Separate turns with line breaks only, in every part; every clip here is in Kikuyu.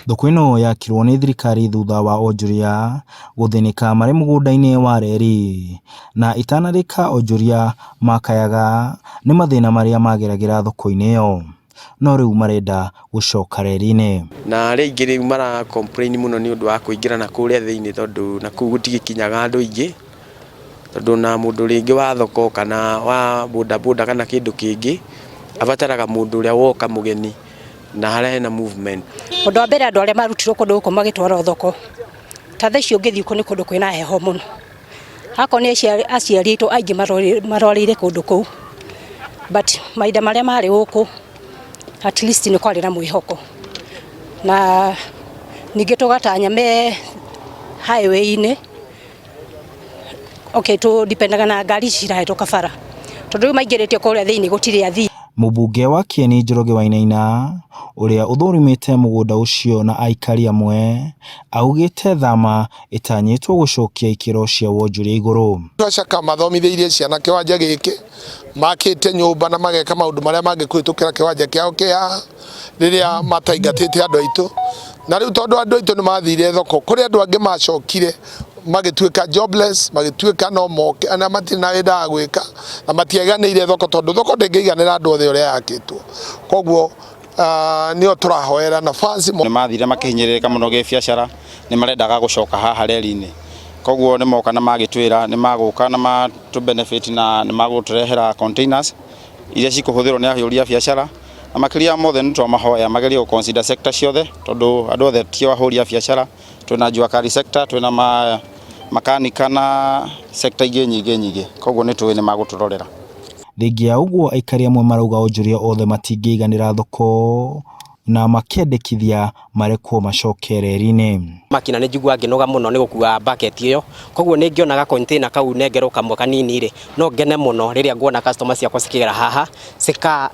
Thoko ĩno yakirwo nĩ thirikari thutha wa onjoria gũthĩnĩka marĩ mũgũnda-inĩ wa reri, na itanarĩka onjoria makayaga nĩ mathĩna marĩa mageragĩra thoko-inĩ ĩyo, no rĩu marenda gũcoka reri-inĩ.
Na arĩa aingĩ rĩu mara complain mũno nĩ ũndũ wa kũingĩra na kũrĩa thĩinĩ tondũ na kũu gũtigĩkinyaga andũ aingĩ, tondũ ona mũndũ rĩngĩ wa thoko kana wa bodaboda kana kĩndũ kĩngĩ, abataraga mũndũ ũrĩa woka mũgeni na harĩa hena movement.
Ũndũ wa mbere andũ arĩa marutirwo kũndũ gũkũ magĩtwarwo thoko, ta thaa ici ũngĩthiĩ kuo nĩ kũndũ kwĩna heho mũno. Akorwo nĩ aciari aitũ aingĩ marwarĩire kũndũ kũu, but mahinda marĩa marĩ gũkũ at least nĩ kwarĩ na mwĩhoko. Na ningĩ tũgatanya me highway-inĩ, okay tũ depend aga na ngari ici cirahĩtũka bara, tondũ rĩu maingĩrĩtio kũrĩa thĩinĩ gũtirĩ athii.
Mũmbunge wa Kieni Njoroge Wainaina ũrĩa ũthũrimĩte mũgũnda ũcio na aikari amwe augĩte thama ĩtanyĩtwo gũcokia ikĩro cia wonjoria igũrũ.
Twacaka mathomithĩirie ciana kĩwanja gĩkĩ, makĩte nyũmba na mageka maũndũ marĩa mangĩ kũhĩtũkĩra kĩwanja kĩao kĩ haha rĩrĩa mataingatĩte andũ aitũ. Na rĩu tondũ andũ aitũ nĩ mathire thoko, kũrĩ andũ angĩ macokire magĩtuĩka jobless, magĩtuĩka no moke na matirĩ na wĩra wa gwĩka na matiaiganĩire thoko tondũ thoko ndĩngĩiganĩra andũ othe ũrĩa yakĩtwo. Koguo nĩo tũrahoera nafasi.
Nĩ mathire makĩhinyĩrĩrĩka mũno gĩbiacara, nĩ marendaga gũcoka haha reri-inĩ. Koguo nĩ moka na magĩtwĩra nĩ magũka na matũ benefit na nĩ magũtũrehera containers iria cikũhũthĩrwo nĩ ahũri a biacara. Na makĩria ya mothe nĩ twamahoya magerie gũ consider sector ciothe tondũ andũ othe ti ahũri a biacara. Twĩna jua kali sector, twĩna makanika na sector ingĩ nyingĩ nyingĩ. Koguo nĩ tũĩ nĩ magũtũrorera.
Thengia ya ũguo aikari amwe marauga onjoria othe matingĩiganĩra thoko na makendekithia marekwo macoke reri-inĩ.
Makina nĩ njiguaga ngĩnoga mũno nĩ gũkua bucket ĩyo, koguo nĩ ngĩona ga container kau nengerwo kamwe kanini rĩ, no ngene mũno rĩrĩa nguona customer ciakwa cikĩgera haha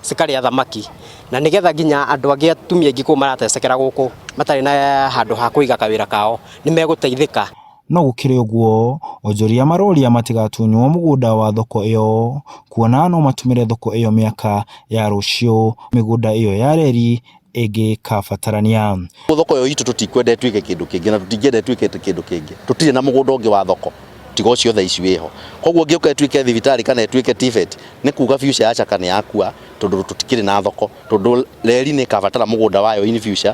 cikarĩa thamaki, na nĩgetha nginya andũ angĩ atumia aingĩ kũu maratecekera gũkũ matarĩ na handũ ha kũiga kawĩra kao nĩ megũteithĩka.
No gũkĩrĩ ũguo, onjoria maroria matigatunywo mũgũnda wa thoko ĩyo kuona no matũmĩre thoko ĩyo mĩaka ya rũciũ mĩgũnda ĩyo ya reri ĩngĩkabatarania.
Thoko ĩyo itũ tũtikwenda ĩtuĩke kĩndũ kĩngĩ na tũtingĩenda ĩtuĩke kĩndũ kĩngĩ. Tũtirĩ na mũgũnda ũngĩ wa thoko tiga ũcio thaa ici wĩho. Koguo ĩngĩũka ĩtuĩke thibitarĩ kana ĩtuĩke TVET nĩ kuga future ya Chaka nĩ yakua tondũ tũtikĩrĩ na thoko tondũ reri nĩ ĩkabatara mũgũnda wayo in future,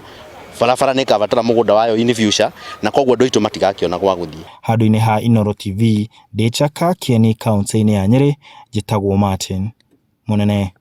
barabara nĩ ĩkabatara mũgũnda wayo in future na koguo andũ aitũ matigakĩona gwa gũthiĩ.
Handũ-inĩ ha Inooro TV, ndĩ Chaka Kieni kaũntĩ-inĩ ya Nyĩrĩ, njĩtagwo Martin Mũnene.